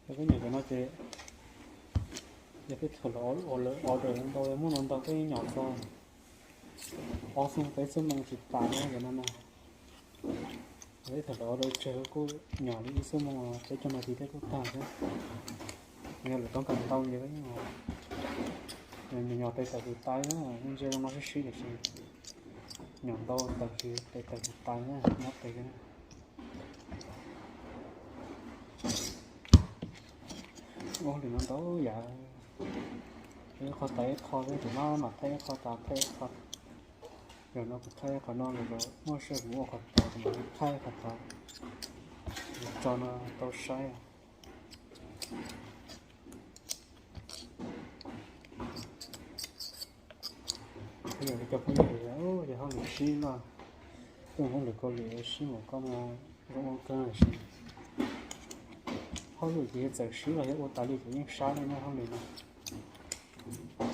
Cov kab nyom cov no ces yog peb thaum los ua lawv order ntau, muaj ntau ntau peb nyom txog ob xuab peb xuab moos tsis tas na cov no na. Peb thaum los order tsawg kuj nyom li ib xuab moos peb caug nas this thiab kuj tag thiab. Yog lawv toob kas ntau ces nyom nyom tes tawm tus tais na, ntsia zoo no sib sib tiam sis nyom ntau tes tawm tus tais na, nyob tes na. Ua li no ntau yam, ib qho tas ib qho, tus no mas thaij ib qho tas thaij ib qho. Yog no kuv thaij qhov no los muaj sij hawm kuv ua qhov tod kuv mam li thaij qhov tod, kuv tso no tau saib. Yog li cov phooj ywg, yog hauj lwm sib loj, tej hauj lwm Kaus Lim sib npaum ko mas zoo ua kawg, tiam sis hauj lwm ces yog txawm sib los yog ua tas li ces yeej sab li na hauj lwm no.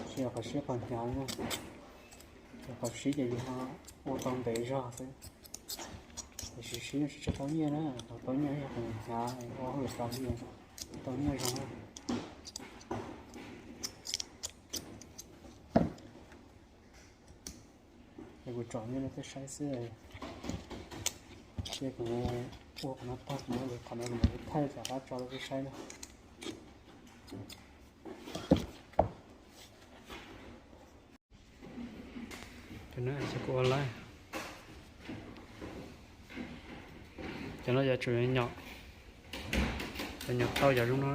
Tsis yog qhov sib qhov hnyav li na, yog qhov sib ces yus ho ua tau ntev zog xwb, tiam sis sib tsis tshua tau nyiaj na, qhov tau nyiaj yog qhov hnyav, ua hauj lwm tas li tau nyiaj zoo na. Es kuv tsom nej rau peb saib xwb, ces kuv ua qhov no tag kuv mam li, qhov no kuv mam li thaij rov qab tso rau peb saib na. Cov no ces kuv ua lawm, cov no yog tsuas nyom, cov nyom tau yam zoo no.